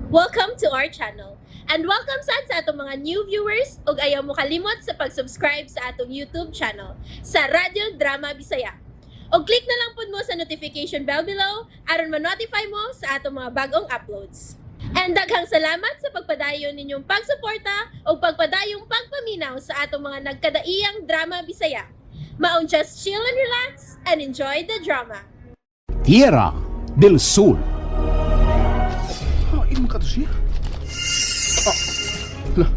Welcome to our channel. And welcome sad sa atong mga new viewers ug ayaw mo kalimot sa pag-subscribe sa atong YouTube channel sa Radyo Drama Bisaya. Og click na lang pud mo sa notification bell below aron ma-notify mo sa atong mga bagong uploads. And daghang salamat sa pagpadayon ninyong pagsuporta ug pagpadayong pagpaminaw sa atong mga nagkadaiyang drama Bisaya. Maong just chill and relax and enjoy the drama. Tierra del Sol. Hain man ka to siya. Ah, la.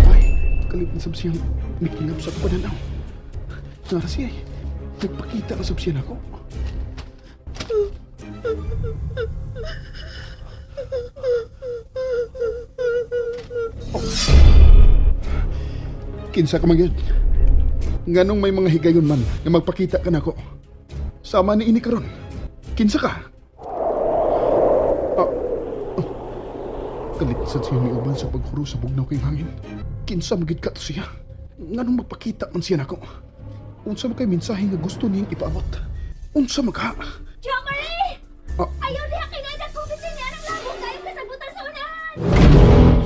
Ay, kalit na sab siyang mikilap sa pananaw. Nara siya eh. Nagpakita na sab siya nako. Oh. Kinsa ka man gyud? Nganong may mga higayon man nga magpakita ka nako. Sama ni ini karon. Kinsa ka? Ah, Kalit sad siya miuban sa paghuro sa bugnaw kay hangin. Kinsa magid ka to siya? Nganong magpakita man siya nako? Unsa man kay mensahe nga gusto niyang ipaabot? Unsa magha? Jo Marie! Ah. Ayaw diha kay nga nagkubit niya ng labong kayo kasabutan sa unahan!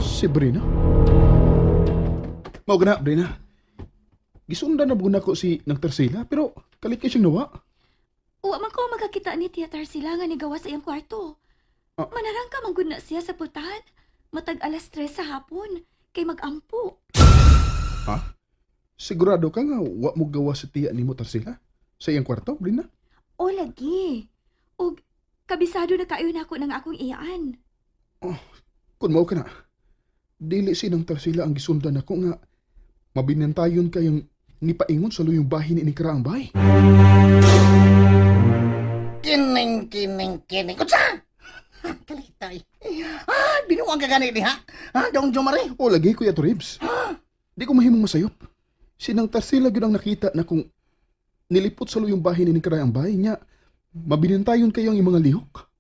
Si Brina? Mao gana, Brina. Gisundan na bugon ako si nang Tarsila pero kalit kay siyang nawa. Uwa man ko magkakita ni Tia Tarsila nga nigawa sa iyang kwarto. Ah. Manarang ka man gud na siya sa pultahan. Matag 3:00 sa hapon kay magampo. Ha? Sigurado ka nga wa mo gawa sa tiya nimo Tarsila? Sa iyang kwarto, Brina? O lagi. Og kabisado na kayo nako ng akong iyaan. Kun mao ka na. Dili si nang Tarsila ang gisundan ako nga mabinantayon kayong nipaingon sa luyong bahin ni Karaang Bay. Kining, kining, kining. Kutsa! Kalitay. Ah, binuang ka gani diha. Ha, Dong Jomari? O lagi, Kuya Toribs. Di ko mahimong masayop. Sinang Tarsila gyud ang nakita na kung nilipot sa luyong bahin ni Karaang Bay niya, mabinantayon kayo ang mga lihok.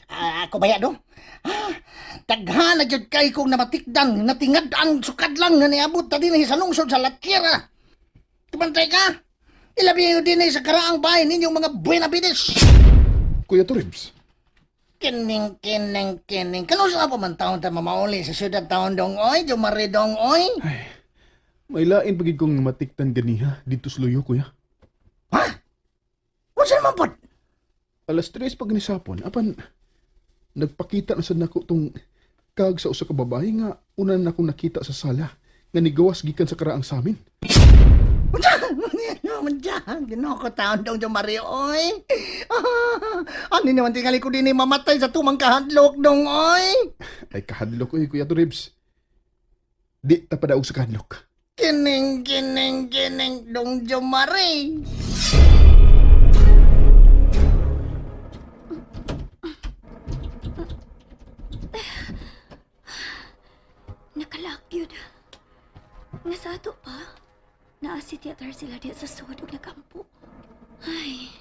Ah, ako baya dong. Ah, daghan na jud kay kong namatikdan, natingad-an, sukad lang nga niabot ta dinhi sa lungsod sa Latira. Tumantay ka. Ilabi yun dinhi sa karaang bahay ninyong mga buena bides. Kuya Toribs, Kining, kining, kining. Kano sa pa man taon ta mamauli sa syudad taon dong oy, Jomari dong oy? May lain pagid kong matiktan ganiha dito sa luyo, Kuya. Ha? Unsa naman pod? 3:00 pag nisapon, apan nagpakita na sad nako tong kag sa usa ka babae nga una na akong nakita sa sala nga nigawas gikan sa karaang samin. Unsa? Unsa? Ginoo ko taon dong Jomari oy. Ah, ano naman tingali ko din mamatay sa tumang kahadlok dong oy. Ay kahadlok oy, Kuya Toribs. Di ta padaog sa kahadlok. Kining, kining, kining dong Jomari. Nakalak yun. Nga sa ato pa, naa si Tia Tarsila diha sa sud og nagampo. Ay,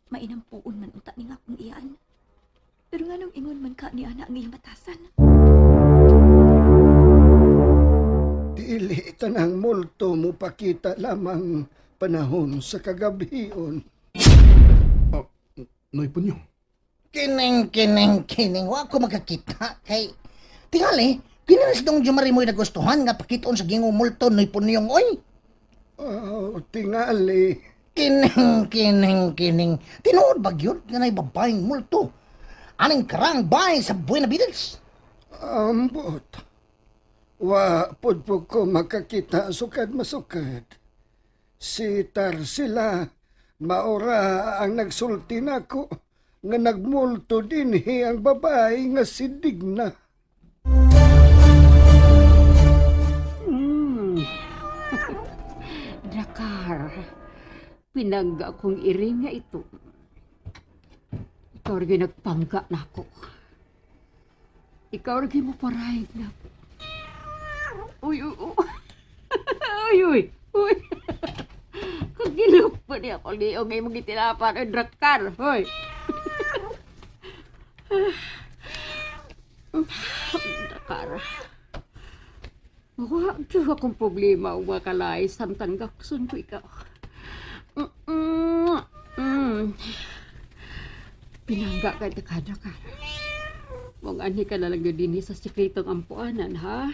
mainampuon man unta ning akong iyaan. Pero nganong ingon man ka ni ana ang iyang batasan? Dili tanang multo mo pakita lamang panahon sa kagabhion. Oh, Noy Punyo. Kining, kining, kining. Wa ko magkakita kay tingali kini dong Jomari mo'y nagustuhan nga pakiton sa gingong multo noy punyong oy. Oh, tingali. Kining, kining, kining. Tinuod ba gyud nga nay babaeng multo? Aning karang bahay sa Buena Beatles. Ambot. Wa pud po ko makakita sukad masukad. Si Tarsila, maora ang nagsulti nako nga nagmulto dinhi ang babae nga si Digna. Drakar, pinangga kong iring nga ito. Ikaw rin nagpangga na ako. Ikaw rin mo parahig na ako. Uy, uy, uy. Uy, uy, uy. Kagilok pa niya ako liyo ngayon mong itinapan ay Drakar. Hoy. Drakar. Wa gyud akong problema ug makalay samtang gakson ko ikaw. Mm. Pinangga ka ta kada ka. Mong anhi ka na lang yun dinhi sa sekretong ampuanan, ha?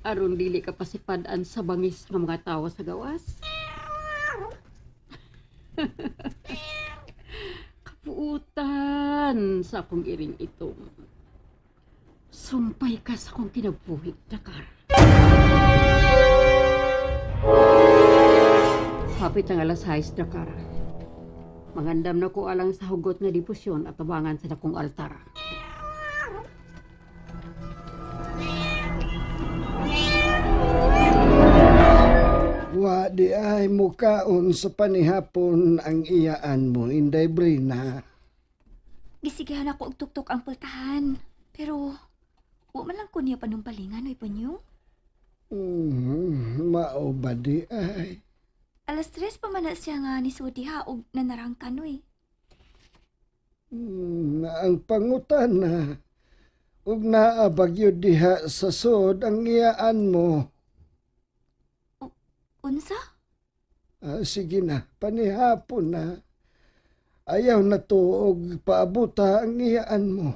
Aron dili ka pasipadan sa bangis ng mga tao sa gawas. Kapuutan sa akong iring ito. Sumpay ka sa akong kinabuhi, Dakar. Hapit ang alas 6, Dakar. Mangandam na ko alang sa hugot nga debosyon at tabangan sa dakong altar. Wa di ay mukaon sa panihapon ang iyaan mo, Inday Brina. Gisigihan ako og tuktok ang pultahan. Pero, wa man lang ko niya panumpalingan, oy Punyong. Mao ba di ay? 3:00 pa man na siya nga ni Sudi ha og nanarangkan oy. Ang pangutana, ug naa bagyo diha sa sod ang iyaan mo. Unsa? Ah, sige na, panihapon na. Ayaw na to og paabuta ang iyaan mo.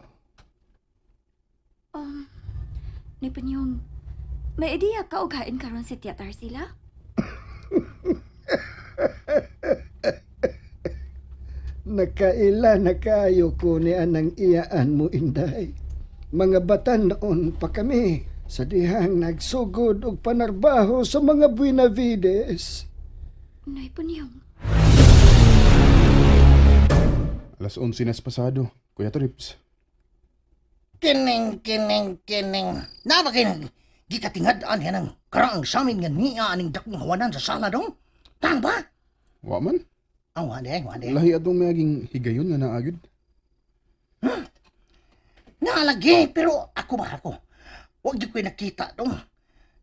Ni Punyong, may ideya ka og hain karon si Tia Tarsila? Nakaila na kayo ko ni anang iyaan mo, Inday. Mga batan noon pa kami sa dihang nagsugod og panarbaho sa mga Buenavides. Nay Punyong, 11:00 na sa pasado, Kuya Trips. Kining, kining, kining. Naba kining. Gikatingad-an yan ang karaang samin nga niya aning dakong hawanan sa sala dong. Tang ba? Wa man. Ang wala, wala. Lahi atong mayaging higayon nga naagid. Nalagi, pero ako ba ako? Huwag di ko'y nakita dong.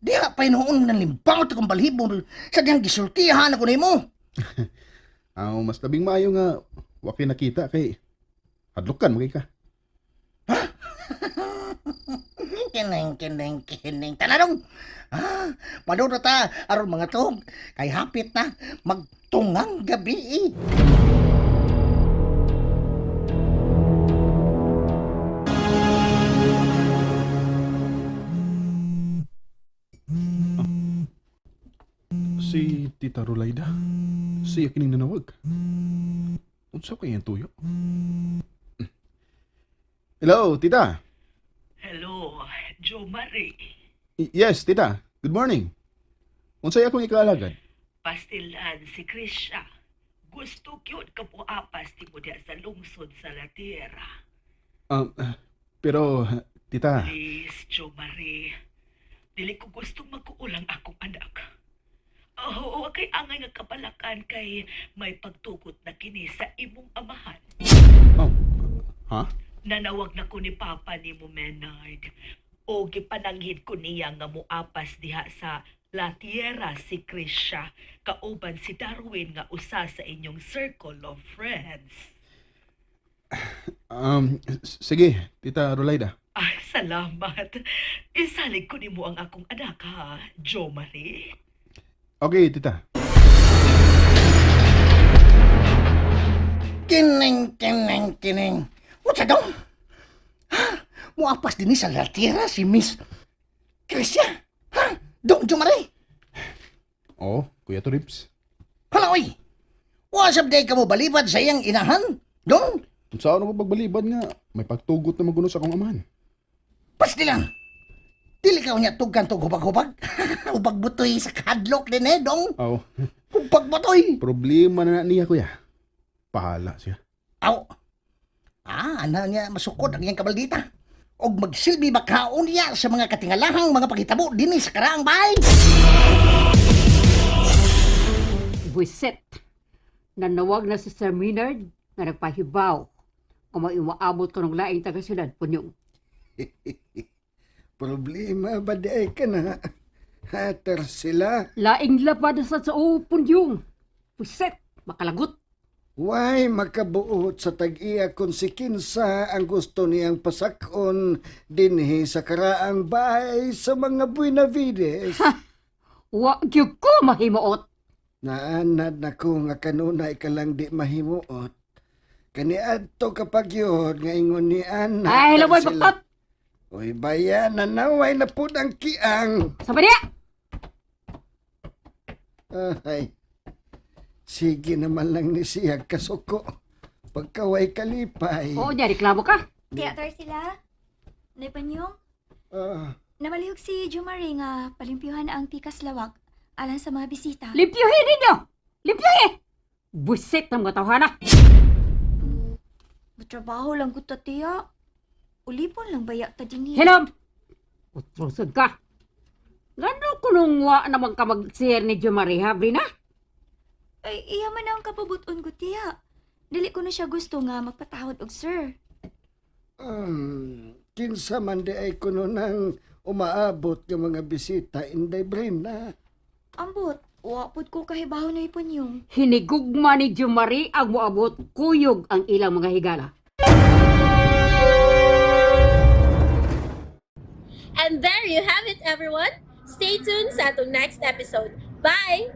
Diha pa noon ng limbangot akong balhibo sa diyang gisultihan ako nimo. Aw, mas labing maayo nga wa kay nakita kay hadlokan magay ka. Kining, kining, kining. Tanadong! Ah, paduro ta aron mga tog. Kay hapit na magtungang gabi eh. Si Tita Rolaida. Siya kining nanawag. Unsa kay ang tuyo? Hello, Tita. Hello, Jo Marie. Yes, Tita. Good morning. Unsay akong ikaalagad? Pastilan si Krisha. Gusto gyud ka po apas ti mo diya sa lungsod sa La Tierra. Pero, Tita, Please, Jo Marie. Dili ko gusto magkuulang akong anak. Oo, kay angay nga kabalakan kay may pagtugot na kini sa imong amahan. Oh, ha? Nanawag na ko ni Papa ni mo, Menard. O gipananghid ko niya nga muapas diha sa La Tierra si Krisha, kauban si Darwin nga usa sa inyong circle of friends. Sige, Tita Rolaida. Ay, salamat. Isalig ko nimo ang akong anak ha, Jo Marie. Okay, Tita. Kining, kining, kining. Unsa dong? Ha? Muapas din sa La Tierra si Miss Krisha. Ha? Dong Jo Marie. Oo, Kuya Trips. Hala, oy. Wasap day ka mo balibad sa iyang inahan? Dong? Unsa ano ba pagbalibad nga may pagtugot na maguno sa akong amahan? Pastilan. Dili ka niya tugan tog hubag-hubag. Hubag butoy sa kadlok din eh, dong. Aw, Hubag butoy. problema na na niya, Kuya. Pahala siya. Aw. Ah, ana niya masukod ang iyang kabaldita. Og magsilbi bakaon niya sa mga katingalahang mga paghitabo dinhi sa karaang bahay. Buisit. Nanawag na si Sir Maynard nga nagpahibaw kung may umaabot ko ng laing taga-syudad, Punyong. Problema ba di ay ka na? Hater sila. Laing lapad sa sao, Punyong. Buisit, makalagot. Why makabuot sa tag-iya kung si kinsa ang gusto niyang pasakon dinhi sa karaang bahay sa mga Buenavides? Wa gyud ko mahimuot. Naanad na ko nga kanunay ka lang di mahimuot. Kaniadto kapag yun nga ingon ni Ana. Ay, laboy sila. baktot. Uy, baya, nanaway na po ang kiang. Sa ba niya? Ay, sige naman lang ni siya kasuko. Pagkaway kalipay. Oo, niya, reklamo ka. Theater sila. Nay Panyong, Ah, namalihok si Jumare nga palimpyuhan ang pikas lawak alang sa mga bisita. Limpyuhin ninyo! Limpyuhin! Buset ng mga tawhana. Trabaho lang ko tatiya. Ulipon lang baya ta dinhi. Hinom! Utrosod ka. Gano kunong wa naman ka mag-share ni Jomari, ha, Brina? Ay, iya man ang kapabuton ko tiya. Dili ko na siya gusto nga magpatawad og sir. Kinsa man di ay kuno nang umaabot ng mga bisita, Inday Brina. Ambot, wa pud ko kahibaw na ipon yung. Hinigugma ni Jomari ang moabot kuyog ang ilang mga higala. And there you have it, everyone. Stay tuned sa atong next episode. Bye!